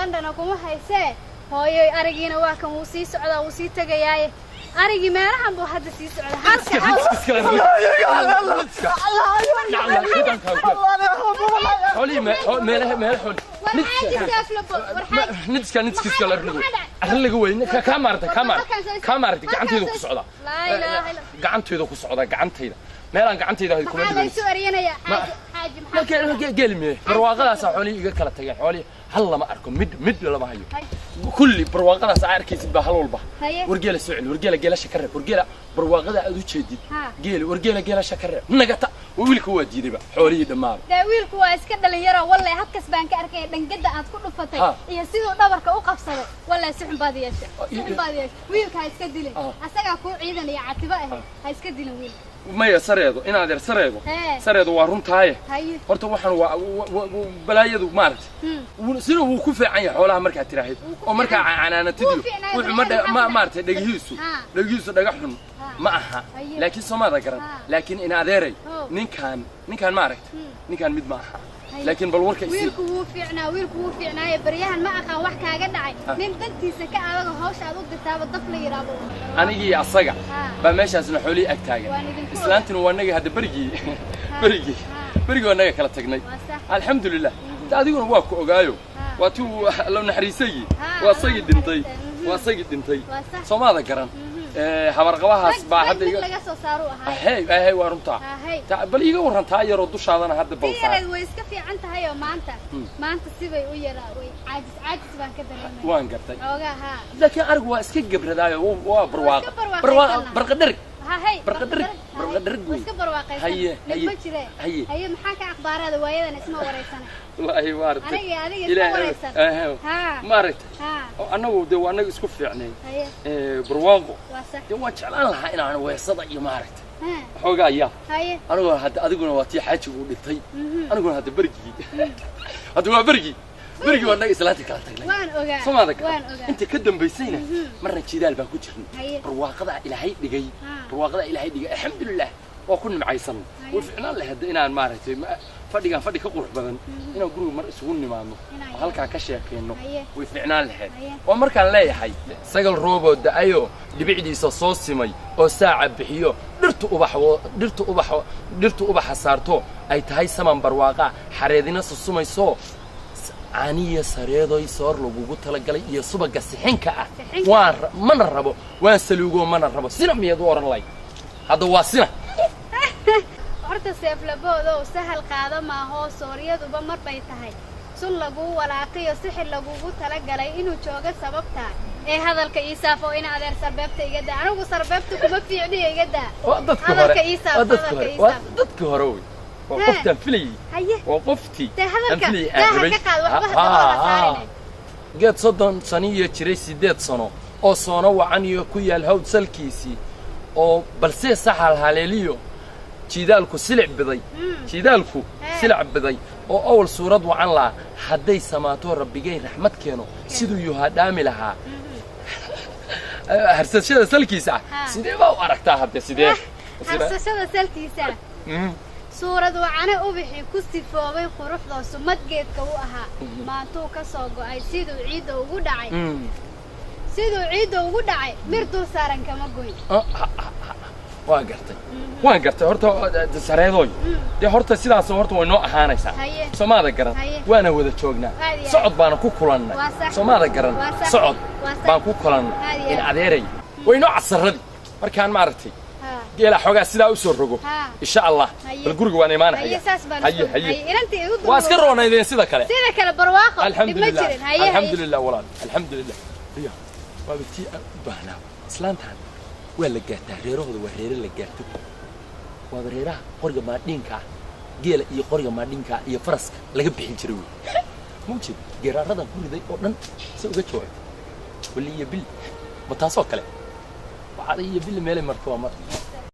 Qandhana kuma haysee. Hooyoy, arigiina waa kan, wuu sii socdaa, wuu sii tegayaaye. Arigii meelahan buu hadda sii socdaa halka. Xoolihii meelaha meela xooli. War xaaji Seeflabo, war xaaji. Nidiska nidiskiiska la arrin arrin laga weyne ka maartay, ka maartay, ka maartay, gacantayda ku socda. Laa ilaaha illa. Gacantayda ku socda, gacantayda meelaan gacantayda ahayd kuma Maxaa dhiganayso. Laysu eryanaya, xaaji? Xaaji, maxaa? Marka geeli miye barwaaqadaasa xoolihii iga kala tageen. Xoolihii hal lama arko, mid mid lama hayo. Kulli barwaaqadaas aa arkaysid baa hal walba. Wargeela soo celi, wargeela geelasha ka reeb, wargeela barwaaqada aad u jeedid. Geeli wargeela geelasha ka reeb nagata. Wiilka waa diidayba xoolihii dhammaaba. Dee wiilku waa iska dhalinyaro. Wallahi halkas baan ka arkaya dhangada aad ku dhufatay iyo siduu dhabarka u qabsaday. Wallahi si xun baad yeeshay, si xun baad yeeshay. Wiilka ha iska dilin. Asagaa kuu ciidan iyo catibo ahayd, ha iska dilin wiilka. Maya sareedo, inaad yar sareedo. Sareedo, waa runtaaye. Horta waxaan waa balaayadu maaragtay. Sida wuu ku fiican yahay xoolaha markaad tiraahid Wuu ku oo markaa fiican yahay. canaanatid Wuu iyo fiicnaayo, wuxuu ma balaayadu ma maxaa ku maaragtay dhacay? Dhegihiisu dhegihiisu dhaga xun ma aha. Laakiin soomaada garan. Laakiin in adeeray ninkaan maaragtay ninkaan mid ma aha. Laakiin bal warka isii. Wiilku wuu fiicnaa, wiilku wuu fiicnaaye. Baryahan ma aqaan wax kaaga dhacay. Nin dantiisa ka adago hawsha aad u dirtaaba daf la yidhaahdo. Anigii asaga baa meeshaasna xoolihii ag taagan. Waan idinku Islaantina waa naga hadda berigii berigii berigii waa naga kala tagnay. Waa sax. Alxamdulilah. Ta adiguna waa ku ogaayo. Waa tii uu allo naxariisaygi. Waa waa sagii dhintay. Naxariistay. Waa sagii dhintay. Waa sax. Soomaada garan. Habarqabahaas Rag baa rag hadda mid iga laga soo saaro ahaa. Ahey ahey, waa runtaa. Bal iiga warran taa yaroo dushaadana hadda bal Tii saar. Yareed way iska fiican tahay oo maanta maanta sibay u yaraa, way caajis caajis baan ka dareemaya. Waan gartay. Xoogaa haa. Laakiin arigu waa iska gebradaayo, waa barwaaqo. Iska barwaaqaysanaa. Barqa dherg. Hahey. Barqa dherg, barqa dherg Way wey. iska barwaaqaysan. Haye. Mid ma jire. Haye. Haye, maxaa ka akhbaaraada waayadan? Isma wareysana. Wallaahi maaragtay. Aniga iyo adiga isma Ilaahay wareysan. Maaragtay. Oo annagu dee waa annaga isku fiicnay. Barwaaqo. Waa sax. Dee waan jeclaan lahaa inaan weesada iyo maaragtay xoogaa yaa. Aniguna hadda adiguna waa tii xaajigu u dhintay. Aniguna hadda berigii hadda waa berigii berigii waa annaga islaanta kala tagnay. Waan ogaa. Soomaada Waan garan. ogaa. Inta ka dambaysayna marna jidaal baan ku jirnay. Barwaaqadaa Ilaahay dhigay. Barwaaqadaa Ilaahay dhigay, alxamdulilah, waa ku nimcaysan. Way ficnaan lahayd hadda inaan maaragtay fadhigaan fadhi ka qurux badan inaan guriga mar isugu nimaadno oo halkaa ka sheekayno. Way ficnaan lahayd. Oo markaan leeyahay sagal rooboo da'ayo dhibicdiisa soo simay oo saaca bixiyo, dhirtu ubax, dhirtu ubax, dhirtu ubaxa saarto, ay tahay saman barwaaqa, xareedina susumayso, caaniya sareedoy soor lagugu talagalay iyo subaga sixinka ah. Sixinka. Waan mana rabo, waan saluugo, mana rabo sina. Miyaad u oran lahayd hadda waa sina? Horta seeflaboodow sahal qaado maahoo, sooryaduba mar bay tahay sun laguu walaaqiyo sixir lagugu talagalay inuu joogo sababta ee hadalka ii saaf oo ina adeer sarbeebta iga daa. Anigu sarbeebta kuma fiicniyo, iga daa. Waa dadka Hadalka hore. ii saaf, Waa dadka hadalka hore. ii Waa saaf. dadka hore wey. Waa qoftaan filayey. Waa qoftii Dee aan hadalka filayey aan daaha rabay. ka qaad, waxba hadaba ha saarine. Geed 30 sano iyo jiray 8 sano oo soono wacan iyo ku yaal hawd salkiisii oo balse saxal haleeliyo jiidaalku silic biday, jiidaalku silic biday oo awal suurad wacan lahaa, hadday samaato rabbigay raxmad keeno, siduu yuhadhaami lahaa harsashada salkiisa ah. Sidee baa u aragtaa hadde? Sidee? Harsashada salkiisa. Suurad wacane ubixii ku sifoobay quruxdoo sumad geedka u ahaa maantuu ka soo go'ay, siduu ciidda ugu dhacay, siduu ciidda ugu dhacay mir dul saaran kama goyn. Ah, ah, ah, ah. Waan gartay, waan gartay. Horta sareedooy, dee horta sidaas horta way noo ahaanaysaa. Soomaada garan. Waana wada joognaa. Aad iyo aad. Socod baana ku kulannay. Waa sax. Soomaada garan. Waa sax. Socod Waa sax. baan ku kulannay. Aad iyo In aad. adeeray way noo casaradii markaan maaragtay geela xoogaa sidaa u soo rogo. Insha Allah. Bal guriga waan imaanahaya. Haye, saas baan Haye haye. Haye, inantii igu Waa iska roonaydeen sida kale. Sida kale barwaaqo, dhib ma Alxamdulilah. jirin. Haye haye. Alxamdulilah walaal, alxamdulilah. Iya, waaba tii aan u baahnaa. Islaantan waa la gaataa, reerahooda waa reere la gaato, waaba reeraha qoriga maadhiinka ah, geela iyo qoriga maadhiinka ah iyo faraska laga bixin jiray wey. Ma ujeed geeraaradan ku riday oo dhan se uga jawaabtay? Wali iyo bili ma taasoo kale waxaada iyo bili meelay marto waa mar.